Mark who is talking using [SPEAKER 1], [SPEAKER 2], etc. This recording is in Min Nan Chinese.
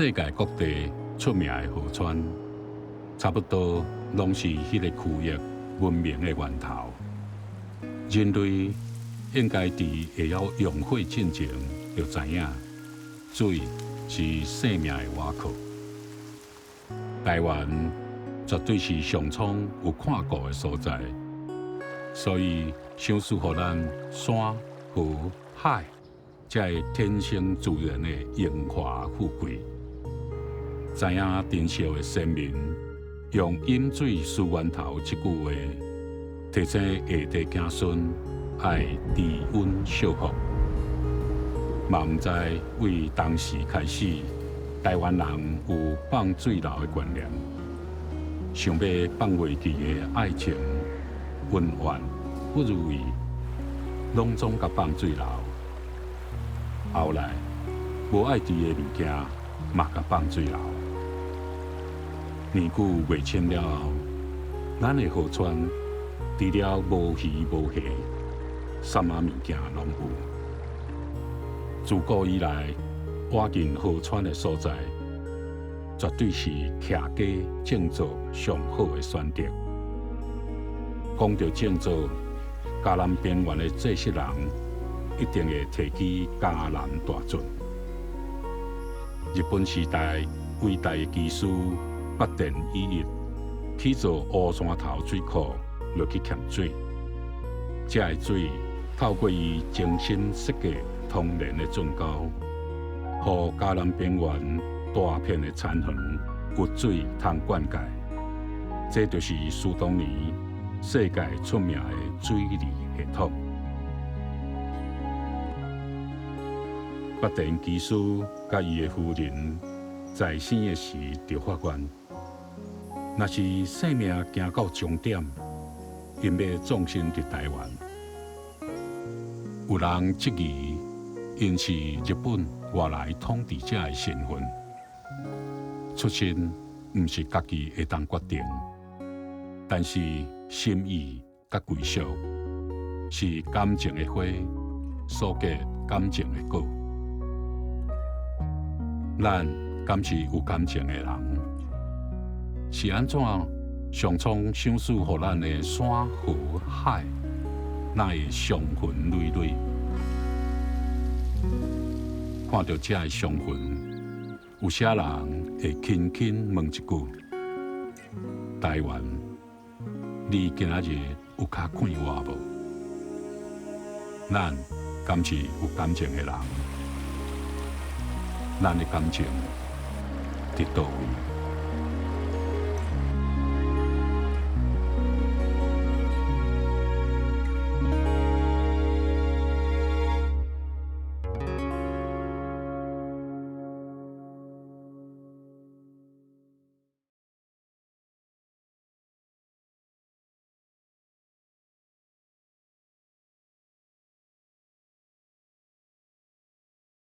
[SPEAKER 1] 世界各地出名的河川，差不多攏是彼个區域文明的源頭。人類應該佇會曉用火進前就知影，水是生命的倚靠。台灣絕對是上蒼有看顧的所在，所以賞賜予咱山河海，這个天生自然的榮華富貴。知影珍惜的先民用飲水思源頭這句話，提醒下代子孫愛知恩惜福。嘛毋知為當時開始，台灣人有放水流的觀念，想欲放袂記的愛情、恩怨、不如意，攏總共放水流。後來，無愛挃的物件，嘛共放水流。年久月深了後，咱的河川除了無魚無蝦，啥物物件攏有。自古以來，倚近河川的所在，絕對是徛家種作上好的選擇。講著種作，嘉南平原的祭祀人一定會提起嘉南大圳。日本時代偉大的技師八田與一起造烏山頭水庫落去欠水，這个水透過伊精心設計通連的圳溝，予嘉南平原大片的田園有水通灌溉。這就是想當年世界出名的水利系統。八田技師佮伊的夫人在生的時就發願，若是生命行到終點，𪜶欲葬身佇台灣。有人質疑𪜶是日本外來統治者的身份，出身毋是家己會當決定，但是心意佮歸屬是感情的花，所結感情的果。咱敢是有感情的人？是按怎上蒼賞賜予咱的山河海，哪會傷痕累累？看著這个傷痕，有啥人會輕輕問一句：台灣，你今仔日有較快活無？咱敢是有感情的人？咱的感情佇佗位？